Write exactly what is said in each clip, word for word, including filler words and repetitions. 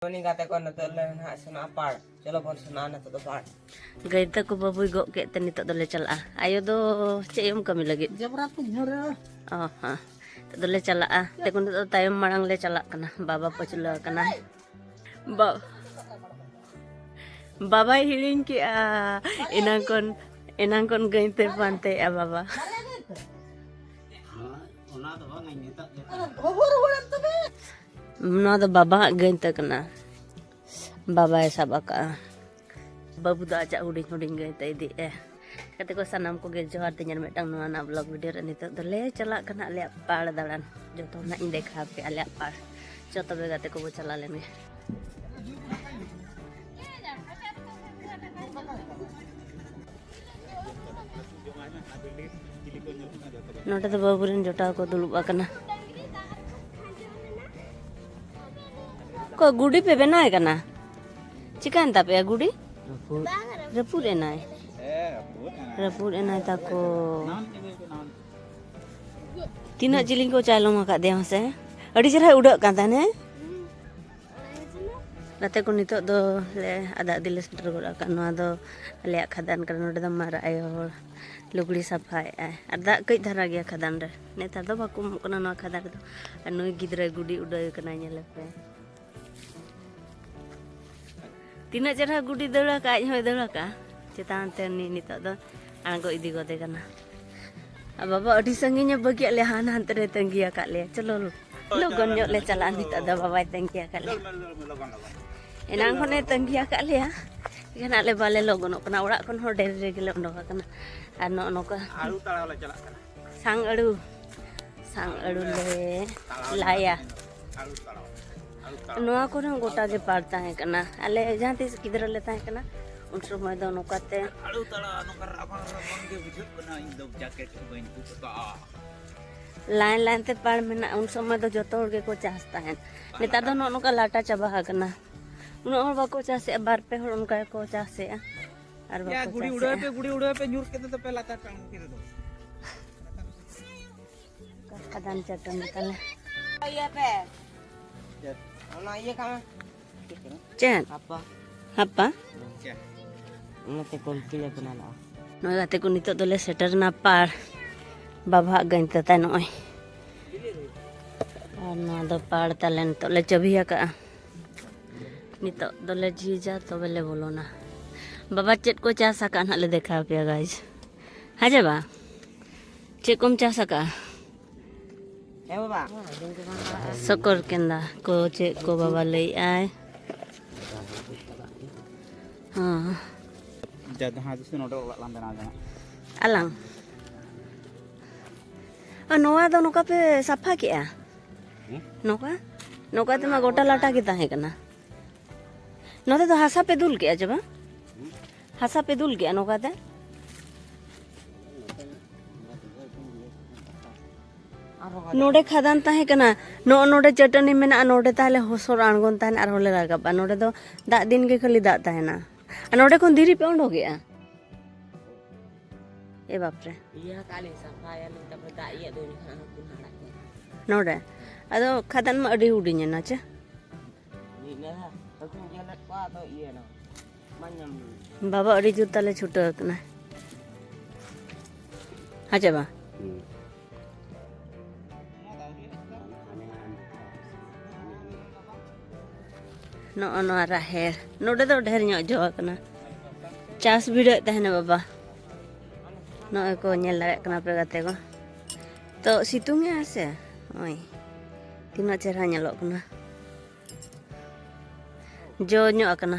ᱩᱱᱤ ᱜᱟᱛᱮ ᱠᱚ ᱱᱤᱛᱚᱜ ᱞᱮ ᱱᱟᱦᱟᱜ ᱥᱮᱱᱚᱜᱼᱟ ᱯᱟᱲ᱾ ᱪᱚᱞᱚ ᱵᱚᱱ ᱥᱮᱱᱚᱜᱼᱟ ᱱᱤᱛᱚᱜ ᱫᱚ ᱯᱟᱲ᱾ ᱜᱟᱹᱭ ᱛᱟᱠᱚ ᱵᱟᱹᱵᱩᱭ ᱜᱚᱜ ᱠᱮᱫ ᱛᱮ ᱱᱤᱛᱚᱜ ᱫᱚᱞᱮ ᱪᱟᱞᱟᱜᱼᱟ᱾ ᱟᱭᱳ ᱫᱚ ᱪᱮᱫ ᱮᱢ ᱠᱟᱹᱢᱤ ᱞᱟᱹᱜᱤᱫ? ᱡᱚᱵᱽᱨᱟ ᱠᱚ ᱡᱷᱟᱹᱨᱟ᱾ ᱚ ᱦᱚᱸ᱾ ᱱᱤᱛᱚᱜ ᱫᱚᱞᱮ ᱪᱟᱞᱟᱜᱼᱟ᱾ ᱛᱮᱠᱚ ᱱᱤᱛᱚᱜ ᱫᱚ ᱛᱟᱭᱚᱢ ᱢᱟᱲᱟᱝ ᱞᱮ ᱪᱟᱞᱟᱜ ᱠᱟᱱᱟ᱾ ᱵᱟᱵᱟ ᱯᱟᱹᱪᱷᱞᱟᱹ ᱟᱠᱟᱱᱟᱭ᱾ ᱵᱟ-, ᱵᱟᱵᱟᱭ ᱦᱤᱲᱤᱧ ᱠᱮᱜᱼᱟ᱾ ᱮᱱᱟᱝ ᱠᱷᱚᱱ, ᱮᱱᱟᱝ ᱠᱷᱚᱱ ᱜᱟᱹᱭ ᱛᱮ ᱯᱟᱱᱛᱮᱭᱮᱜᱼᱟ ᱵᱟᱵᱟ᱾ ᱚᱱᱟ ᱫᱚ ᱵᱟᱝ, ᱤᱧ ᱢᱮᱛᱟᱫ ᱢᱮᱭᱟ᱾ ᱱᱚᱣᱟ ᱫᱚ ᱵᱟᱵᱟᱣᱟᱜ ᱜᱟᱹᱭ ᱛᱮ ᱠᱟᱱᱟ᱾ ᱵᱟᱵᱟᱭ ᱥᱟᱵ ᱟᱠᱟᱜᱼᱟ᱾ ᱵᱟᱹᱵᱩ ᱫᱚ ᱟᱡᱟᱜ ᱦᱩᱰᱤᱧ ᱦᱩᱰᱤᱧ ᱜᱟᱹᱭ ᱛᱮ ᱤᱫᱤᱭᱮᱫᱼᱟᱭ᱾ ᱜᱟᱛᱮ ᱠᱚ ᱥᱟᱱᱟᱢ ᱠᱚᱜᱮ ᱡᱚᱦᱟᱨ ᱛᱤᱧ ᱟᱨ ᱢᱤᱫᱴᱟᱝ ᱱᱚᱣᱟ ᱱᱟᱜ vlog video ᱨᱮ᱾ ᱱᱤᱛᱚᱜ ᱫᱚᱞᱮ ᱪᱟᱞᱟᱜ ᱠᱟᱱᱟ ᱟᱞᱮᱭᱟᱜ ᱯᱟᱲ ᱫᱟᱬᱟᱱ᱾ ᱡᱚᱛᱚ ᱱᱟᱜ ᱤᱧ ᱫᱮᱠᱷᱟᱣ ᱯᱮᱭᱟ ᱟᱞᱮᱭᱟᱜ ᱯᱟᱲ᱾ ᱪᱚ ᱛᱚᱵᱮ ᱜᱟᱛᱮ ᱠᱚᱵᱚ ᱪᱟᱞᱟᱣ ᱞᱮᱱ ᱜᱮ᱾ ᱱᱚᱰᱮ ᱫᱚ ᱵᱟᱹᱵᱩ ᱨᱮᱱ ᱡᱚᱴᱟᱣ ᱠᱚ ᱫᱩᱲᱩᱵ ᱟᱠᱟᱱᱟ᱾ ᱚᱠᱚᱭ ᱜᱩᱰᱤ ᱯᱮ ᱵᱮᱱᱟᱣ ᱮ ᱠᱟᱱᱟ? ᱪᱤᱠᱟᱹᱭᱮᱱ ᱛᱟᱯᱮᱭᱟ ᱜᱩᱰᱤ? ᱨᱟᱹᱯᱩᱫ ᱮᱱᱟᱭ᱾ ᱨᱟᱹᱯᱩᱫ ᱮᱱᱟᱭ ᱛᱟᱠᱚ᱾ ᱛᱤᱱᱟᱹᱜ ᱡᱤᱞᱤᱧ ᱠᱚ ᱪᱟᱭᱞᱚᱢ ᱟᱠᱟᱫᱮᱭᱟ ᱢᱟᱥᱮ᱾ ᱟᱹᱰᱤ ᱪᱮᱦᱨᱟᱭ ᱩᱰᱟᱹᱜ ᱠᱟᱱ ᱛᱟᱦᱮᱱ, ᱦᱮᱸ? ᱜᱟᱛᱮ ᱠᱚ, ᱱᱤᱛᱚᱜ ᱫᱚ ᱞᱮ ᱟᱫᱟ ᱤᱫᱤ ᱞᱮ ᱥᱮᱴᱮᱨ ᱜᱚᱫ ᱟᱠᱟᱫ᱾ ᱱᱚᱣᱟ ᱫᱚ ᱟᱞᱮᱭᱟᱜ ᱠᱷᱟᱫᱟᱱ ᱠᱟᱱᱟ᱾ ᱱᱚᱰᱮ ᱫᱚ ᱢᱟᱨᱟᱜ ᱟᱭᱳ ᱦᱚᱲ ᱞᱩᱜᱽᱲᱤ ᱥᱟᱯᱷᱟᱭᱮᱫᱼᱟᱭ᱾ ᱟᱨ ᱫᱟᱜ ᱠᱟᱹᱡ ᱫᱷᱟᱨᱟ ᱜᱮᱭᱟ ᱠᱷᱟᱫᱟᱱ ᱨᱮ᱾ ᱱᱮᱛᱟᱨ ᱫᱚ ᱵᱟᱠᱚ ᱩᱢᱩᱜ ᱠᱟᱱᱟ ᱱᱚᱣᱟ ᱠᱷᱟᱫᱟᱱ ᱨᱮᱫᱚ᱾ ᱟᱨ ᱱᱩᱭ ᱜᱤᱫᱽᱨᱟᱹ ᱜᱩᱰᱤ ᱩᱰᱟᱹᱣ ᱠᱟᱱᱟᱭ, ᱧᱮᱞᱮ ᱯᱮ᱾ ᱛᱤᱱᱟᱹᱜ ᱪᱮᱨᱦᱟ ᱜᱩᱰᱤ ᱫᱟᱹᱲ ᱟᱠᱟᱫ, ᱟᱡ ᱦᱚᱸᱭ ᱫᱟᱹᱲ ᱟᱠᱟᱫ᱾ ᱪᱮᱛᱟᱱ ᱛᱮ ᱩᱱᱤ ᱱᱤᱛᱚᱜ ᱫᱚ ᱟᱬᱜᱚ ᱤᱫᱤ ᱜᱚᱫᱮ ᱠᱟᱱᱟ᱾ ᱟᱨ ᱵᱟᱵᱟ ᱟᱹᱰᱤ ᱥᱟᱺᱜᱤᱧ ᱮ ᱵᱟᱹᱜᱤᱭᱟᱜ ᱞᱮᱭᱟ, ᱦᱟᱱ ᱦᱟᱱᱛᱮ ᱨᱮ ᱛᱟᱺᱜᱤ ᱟᱠᱟᱫ ᱞᱮᱭᱟ᱾ ᱪᱚᱞᱚ ᱞᱚᱜᱚᱱ ᱧᱚᱜ ᱞᱮ ᱪᱟᱞᱟᱜᱼᱟ, ᱱᱤᱛᱚᱜ ᱫᱚ ᱵᱟᱵᱟᱭ ᱛᱟᱺᱜᱤ ᱟᱠᱟᱫ ᱞᱮᱭᱟ᱾ ᱮᱱᱟᱝ ᱠᱷᱚᱱᱮ ᱛᱟᱺᱜᱤ ᱟᱠᱟᱫ ᱞᱮᱭᱟ, ᱮᱱᱠᱷᱟᱱ ᱟᱞᱮ ᱵᱟᱞᱮ ᱞᱚᱜᱚᱱᱚᱜ ᱠᱟᱱᱟ᱾ ᱚᱲᱟᱜ ᱠᱷᱚᱱ ᱦᱚᱸ ᱰᱷᱮᱨ ᱨᱮᱜᱮ ᱞᱮ ᱚᱰᱚᱠ ᱟᱠᱟᱱᱟ᱾ ᱟᱨ ᱱᱚᱜᱼᱚ ᱱᱚᱝᱠᱟ ᱟᱹᱲᱩ ᱛᱟᱲᱟᱣ ᱞᱮ ᱪᱟᱞᱟᱜ ᱠᱟᱱᱟ᱾ ᱥᱟᱝ ᱟᱹᱲᱩ, ᱥᱟᱝ ᱟᱹᱲᱩ ᱞᱮ ᱞᱟᱭᱟ᱾ ᱟᱹᱲᱩ ᱛᱟᱲᱟᱣ, ᱟᱹᱲᱩ ᱛᱟᱲᱟᱣ᱾ ᱱᱚᱣᱟ ᱠᱚᱨᱮ ᱦᱚᱸ ᱜᱚᱴᱟ ᱜᱮ ᱯᱟᱲ ᱛᱟᱦᱮᱸ ᱠᱟᱱᱟ᱾ ᱟᱞᱮ ᱡᱟᱦᱟᱸ ᱛᱤᱥ ᱜᱤᱫᱽᱨᱟᱹ ᱞᱮ ᱛᱟᱦᱮᱸ ᱠᱟᱱᱟ, ᱩᱱ ᱥᱚᱢᱚᱭ ᱫᱚ ᱱᱚᱝᱠᱟ ᱛᱮ ᱟᱹᱲᱩ ᱛᱟᱲᱟᱣ, ᱱᱚᱝᱠᱟ ᱨᱟᱵᱟᱝ ᱨᱟᱵᱟᱝ ᱜᱮ ᱵᱩᱡᱷᱟᱹᱜ ᱠᱟᱱᱟ᱾ ᱤᱧ ᱫᱚ ᱡᱟᱠᱮᱴ ᱦᱚᱸ ᱵᱟᱹᱧ ᱛᱩᱫ ᱟᱠᱟᱫᱼᱟ᱾ ᱞᱟᱭᱤᱱ ᱞᱟᱭᱤᱱ ᱛᱮ ᱯᱟᱲ ᱢᱮᱱᱟᱜᱼᱟ᱾ ᱩᱱ ᱥᱚᱢᱚᱭ ᱫᱚ ᱡᱚᱛᱚ ᱦᱚᱲ ᱜᱮᱠᱚ ᱪᱟᱥ ᱛᱟᱦᱮᱸᱫ᱾ ᱱᱮᱛᱟᱨ ᱫᱚ ᱱᱚᱜᱼᱚ ᱱᱚᱝᱠᱟ ᱞᱟᱴᱟ ᱪᱟᱵᱟ ᱟᱠᱟᱱᱟ᱾ ᱩᱱᱟᱹᱜ ᱦᱚᱲ ᱵᱟᱠᱚ ᱪᱟᱥᱮᱜᱼᱟ, ᱵᱟᱨ ᱯᱮ ᱦᱚᱲ ᱚᱱᱠᱟ ᱜᱮᱠᱚ ᱪᱟᱥᱮᱜᱼᱟ᱾ ᱟᱨ ᱭᱟ, ᱵᱟᱠᱚ ᱜᱩᱰᱤ ᱩᱰᱟᱹᱣ ᱪᱟᱥᱮᱜᱼᱟ᱾ ᱯᱮ, ᱜᱩᱰᱤ ᱩᱰᱟᱹᱣ ᱯᱮ, ᱧᱩᱨ ᱠᱟᱛᱮ ᱫᱚᱯᱮ ᱞᱟᱛᱟᱨ ᱴᱟᱝ ᱠᱮᱫ ᱫᱚ᱾ ᱠᱷᱟᱫᱟᱱ ᱪᱟᱹᱴᱟᱹᱱᱤ ᱛᱟᱞᱮ᱾ ᱤᱭᱟᱹ ᱯᱮ᱾ ᱪᱮᱫ? ᱚᱱᱟ ᱤᱭᱟᱹ ᱠᱟᱜ ᱢᱮ᱾ ᱪᱮᱫ? ᱦᱟᱯᱟ᱾ ᱦᱟᱯᱟ? ᱚᱱᱟᱛᱮ ᱠᱚᱞᱠᱤ ᱞᱮ ᱵᱮᱱᱟᱣ ᱞᱟᱜᱼᱟ᱾ ᱱᱚᱜᱼᱚᱭ ᱜᱟᱛᱮ ᱠᱚ, ᱱᱤᱛᱚᱜ ᱫᱚᱞᱮ ᱥᱮᱴᱮᱨ ᱮᱱᱟ ᱯᱟᱲ᱾ ᱵᱟᱵᱟᱣᱟᱜ ᱜᱟᱹᱭ ᱛᱟᱭ ᱱᱚᱜᱼᱚᱭ᱾ ᱟᱨ ᱱᱚᱣᱟ ᱫᱚ ᱯᱟᱲ ᱛᱟᱞᱮ, ᱱᱤᱛᱚᱜ ᱞᱮ ᱪᱟᱹᱵᱤ ᱟᱠᱟᱜᱼᱟ᱾ ᱱᱤᱛᱚᱜ ᱫᱚᱞᱮ ᱡᱷᱤᱡᱟ, ᱛᱚᱵᱮ ᱞᱮ ᱵᱚᱞᱚᱱᱟ᱾ ᱵᱟᱵᱟ ᱪᱮᱫ ᱠᱚ ᱪᱟᱥ ᱟᱠᱟᱫ ᱱᱟᱦᱟᱜ ᱞᱮ ᱫᱮᱠᱷᱟᱣ ᱟᱯᱮᱭᱟ guys᱾ ᱦᱮᱸ ᱡᱮ ᱵᱟ? ᱪᱮᱫ ᱠᱚᱢ ᱪᱟᱥ ᱟᱠᱟᱫᱼᱟ? ᱦᱮᱸ ᱵᱟᱵᱟ᱾ ᱥᱚᱠᱚᱨ ᱠᱮᱸᱫᱟ ᱠᱚ ᱪᱮᱫ ᱠᱚ ᱵᱟᱵᱟ ᱞᱟᱹᱭᱮᱫᱼᱟᱭ᱾ ᱦᱚᱸ᱾ ᱡᱟ ᱡᱟᱦᱟᱸ ᱡᱤᱥᱮ ᱱᱚᱰᱮ ᱚᱲᱟᱜ ᱞᱟᱝ ᱵᱮᱱᱟᱣ ᱡᱚᱝᱟ᱾ ᱟᱞᱟᱝ᱾ ᱟᱨ ᱱᱚᱣᱟ ᱫᱚ ᱱᱚᱝᱠᱟ ᱯᱮ ᱥᱟᱯᱷᱟ ᱠᱮᱜᱼᱟ? ᱦᱮᱸ? ᱱᱚᱝᱠᱟ? ᱱᱚᱝᱠᱟ ᱛᱮᱢᱟ ᱜᱚᱴᱟ ᱞᱟᱴᱟ ᱜᱮ ᱛᱟᱦᱮᱸ ᱠᱟᱱᱟ᱾ ᱱᱚᱛᱮ ᱫᱚ ᱦᱟᱥᱟ ᱯᱮ ᱫᱩᱞ ᱠᱮᱜᱼᱟ ᱪᱮ ᱵᱟᱝ? ᱦᱟᱥᱟ ᱯᱮ ᱫᱩᱞ ᱠᱮᱜᱼᱟ ᱱᱚᱝᱠᱟ ᱛᱮ? ᱱᱚᱰᱮ ᱠᱷᱟᱫᱟᱱ ᱛᱟᱦᱮᱸ ᱠᱟᱱᱟ, ᱱᱚᱜᱼᱚ ᱱᱚᱰᱮ ᱪᱟᱹᱴᱟᱹᱱᱤ ᱢᱮᱱᱟᱜᱼᱟ, ᱱᱚᱰᱮ ᱛᱟᱦᱞᱮ ᱦᱚᱥᱚᱨ ᱟᱬᱜᱚᱱ ᱛᱟᱦᱮᱱ, ᱟᱨᱦᱚᱸ ᱞᱮ ᱨᱟᱠᱟᱵᱼᱟ᱾ ᱱᱚᱰᱮ ᱫᱚ ᱫᱟᱜ ᱫᱤᱱ ᱜᱮ ᱠᱷᱟᱹᱞᱤ ᱫᱟᱜ ᱛᱟᱦᱮᱱᱟ᱾ ᱟᱨ ᱱᱚᱰᱮ ᱠᱷᱚᱱ ᱫᱷᱤᱨᱤ ᱯᱮ ᱚᱰᱚᱠᱮᱜᱼᱟ? ᱮ ᱵᱟᱯᱨᱮ᱾ ᱤᱭᱟᱹ ᱠᱟᱜ ᱞᱤᱧ, ᱥᱟᱯᱷᱟᱭᱟᱞᱤᱧ, ᱛᱟᱯᱚᱨᱮ ᱫᱟᱜ ᱤᱭᱟᱹ ᱫᱚ ᱩᱱᱤ ᱦᱟᱸᱜ ᱦᱟᱹᱠᱩ ᱦᱟᱲᱟᱜ ᱠᱚ᱾ ᱱᱚᱰᱮ? ᱟᱫᱚ ᱠᱷᱟᱫᱟᱱ ᱢᱟ ᱟᱹᱰᱤ ᱦᱩᱰᱤᱧ ᱮᱱᱟ ᱪᱮ? ᱢᱤᱫ ᱫᱷᱟᱣ ᱦᱟᱹᱠᱩᱧ ᱧᱮᱞᱮᱫ ᱠᱚᱣᱟ, ᱟᱫᱚ ᱤᱭᱟᱹ ᱮᱱᱟ, ᱵᱟᱝ ᱧᱟᱢ ᱞᱮᱱᱟ᱾ ᱵᱟᱵᱟ ᱟᱹᱰᱤ ᱡᱳᱨ ᱛᱟᱞᱮ ᱪᱷᱩᱴᱟᱹᱣ ᱟᱠᱟᱱᱟ᱾ ᱦᱮᱸ ᱪᱮ ᱵᱟᱝ? ᱦᱩᱸ᱾ ᱱᱚᱜᱼᱚ ᱱᱚᱣᱟ ᱨᱟᱦᱮᱲ, ᱱᱚᱰᱮ ᱫᱚ ᱰᱷᱮᱨ ᱧᱚᱜ ᱡᱚ ᱟᱠᱟᱱᱟ᱾ ᱪᱟᱥ ᱵᱷᱤᱲᱟᱹᱜ ᱛᱟᱦᱮᱱᱟ ᱵᱟᱵᱟ᱾ ᱱᱚᱜᱼᱚᱭ ᱠᱚ ᱧᱮᱞ ᱫᱟᱲᱮᱭᱟᱜ ᱠᱟᱱᱟ ᱯᱮ ᱜᱟᱛᱮ ᱠᱚ᱾ ᱛᱚ ᱥᱤᱛᱩᱝ ᱮᱜᱼᱟ ᱥᱮ? ᱱᱚᱜᱼᱚᱭ ᱛᱤᱱᱟᱹᱜ ᱪᱮᱦᱨᱟ ᱧᱮᱞᱚᱜ ᱠᱟᱱᱟ᱾ ᱡᱚ ᱧᱚᱜ ᱟᱠᱟᱱᱟ᱾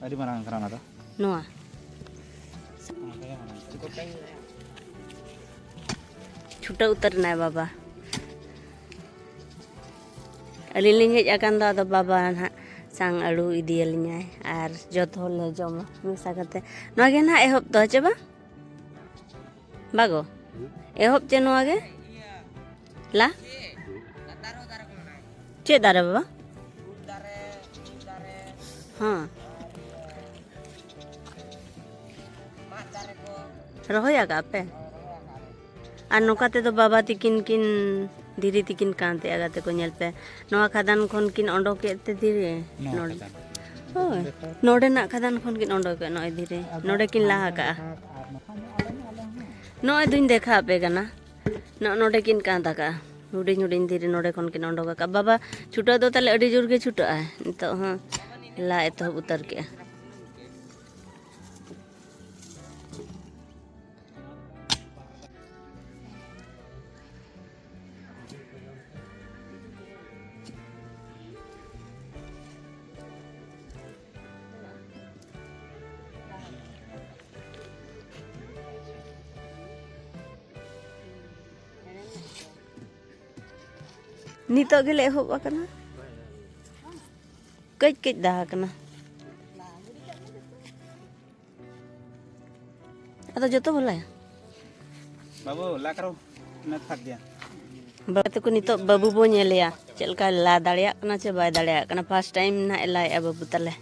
ᱟᱹᱰᱤ ᱢᱟᱨᱟᱝ ᱟᱠᱟᱱᱟ ᱚᱱᱟ ᱫᱚ᱾ ᱱᱚᱣᱟ᱾ ᱪᱷᱩᱴᱟᱹᱣ ᱩᱛᱟᱹᱨ ᱮᱱᱟᱭ ᱵᱟᱵᱟ᱾ ᱟᱹᱞᱤᱧ ᱞᱤᱧ ᱦᱮᱡ ᱟᱠᱟᱱ ᱫᱚ, ᱟᱫᱚ ᱵᱟᱵᱟ ᱱᱟᱦᱟᱜ ᱥᱟᱝ ᱟᱹᱲᱩ ᱤᱫᱤᱭᱟᱞᱤᱧᱟᱭ ᱟᱨ ᱡᱚᱛᱚ ᱦᱚᱲ ᱞᱮ ᱡᱚᱢᱟ ᱢᱮᱥᱟ ᱠᱟᱛᱮ᱾ ᱱᱚᱣᱟ ᱜᱮ ᱱᱟᱦᱟᱜ ᱮᱦᱚᱵ ᱫᱚ, ᱪᱮ ᱵᱟᱝ? ᱵᱟᱜᱚ? ᱮᱦᱚᱵ ᱪᱮ ᱱᱚᱣᱟ ᱜᱮ? ᱞᱟ? ᱪᱮᱫ ᱫᱟᱨᱮ ᱵᱟᱵᱟ? ᱦᱚᱸ᱾ ᱨᱚᱦᱚᱭ ᱟᱠᱟᱫ ᱯᱮ? ᱟᱨ ᱱᱚᱝᱠᱟ ᱛᱮᱫᱚ ᱵᱟᱵᱟ ᱛᱤᱠᱤᱱ ᱠᱤᱱ ᱫᱷᱤᱨᱤ ᱛᱤᱠᱤᱱ ᱠᱟᱱ ᱛᱟᱦᱮᱸᱜᱼᱟ, ᱜᱟᱛᱮ ᱠᱚ, ᱧᱮᱞ ᱯᱮ᱾ ᱱᱚᱣᱟ ᱠᱷᱟᱫᱟᱱ ᱠᱷᱚᱱ ᱠᱤᱱ ᱚᱰᱚᱠᱮᱫ ᱛᱮ ᱫᱷᱤᱨᱤ᱾ ᱱᱚᱣᱟ ᱱᱚᱰᱮ᱾ ᱠᱷᱟᱫᱟᱱ᱾ ᱦᱳᱭ᱾ ᱱᱚᱰᱮᱱᱟᱜ ᱠᱷᱟᱫᱟᱱ ᱠᱷᱚᱱ ᱠᱤᱱ ᱚᱰᱚᱠᱮᱫ, ᱱᱚᱜᱼᱚᱭ ᱫᱷᱤᱨᱤ᱾ ᱱᱚᱰᱮ ᱠᱤᱱ ᱞᱟ ᱟᱠᱟᱜᱼᱟ᱾ ᱱᱚᱜᱼᱚᱭ ᱫᱩᱧ ᱫᱮᱠᱷᱟᱣ ᱟᱯᱮ ᱠᱟᱱᱟ᱾ ᱱᱚᱜᱼᱚ ᱱᱚᱰᱮ ᱠᱤᱱ ᱠᱟᱸᱛ ᱟᱠᱟᱜᱼᱟ᱾ ᱦᱩᱰᱤᱧ ᱦᱩᱰᱤᱧ ᱫᱷᱤᱨᱤ ᱱᱚᱰᱮ ᱠᱷᱚᱱ ᱠᱤᱱ ᱚᱰᱚᱠ ᱟᱠᱟᱜᱼᱟ᱾ ᱵᱟᱵᱟ ᱪᱷᱩᱴᱟᱹᱣ ᱫᱚ ᱛᱟᱦᱞᱮ ᱟᱹᱰᱤ ᱡᱳᱨ ᱜᱮ ᱪᱷᱩᱴᱟᱹᱜᱼᱟᱭ᱾ ᱱᱤᱛᱚᱜ ᱦᱚᱸ ᱞᱟ ᱮᱛᱚᱦᱚᱵ ᱩᱛᱟᱹᱨ ᱠᱮᱜᱼᱟ᱾ ᱱᱤᱛᱚᱜ ᱜᱮᱞᱮ ᱮᱦᱚᱵ ᱟᱠᱟᱱᱟ᱾ ᱠᱟᱹᱡ ᱠᱟᱹᱡ ᱫᱟᱜ ᱟᱠᱟᱱᱟ᱾ ᱟᱫᱚ ᱡᱚᱛᱚ ᱵᱚ ᱞᱟᱭᱟ᱾ ᱵᱟᱹᱵᱩ, ᱞᱟ ᱠᱟᱨᱚ, ᱢᱮ ᱯᱷᱟᱸᱠ ᱜᱮᱭᱟ᱾ ᱵᱟᱵᱟ ᱛᱟᱠᱚ ᱱᱤᱛᱚᱜ ᱵᱟᱹᱵᱩ ᱵᱚ ᱧᱮᱞᱮᱭᱟ, ᱪᱮᱫ ᱞᱮᱠᱟᱭ ᱞᱟ ᱫᱟᱲᱮᱭᱟᱜ ᱠᱟᱱᱟ ᱪᱮ ᱵᱟᱭ ᱫᱟᱲᱮᱭᱟᱜ ᱠᱟᱱᱟ᱾ ᱯᱷᱟᱥᱴ ᱴᱟᱭᱤᱢ ᱱᱟᱦᱟᱜ ᱮ ᱞᱟᱭᱮᱜᱼᱟ ᱵᱟᱹᱵᱩ ᱛᱟᱞᱮ᱾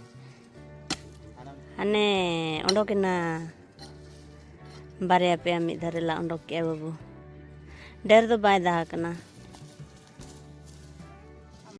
ᱦᱟᱱᱮ ᱚᱰᱚᱠᱮᱱᱟ, ᱵᱟᱨᱭᱟ ᱯᱮᱭᱟ ᱢᱤᱫ ᱫᱷᱟᱨᱮ ᱞᱟ ᱚᱰᱚᱠ ᱠᱮᱜᱼᱟ ᱵᱟᱹᱵᱩ᱾ ᱰᱷᱮᱨ ᱫᱚ ᱵᱟᱭ ᱫᱟᱜ ᱟᱠᱟᱱᱟ᱾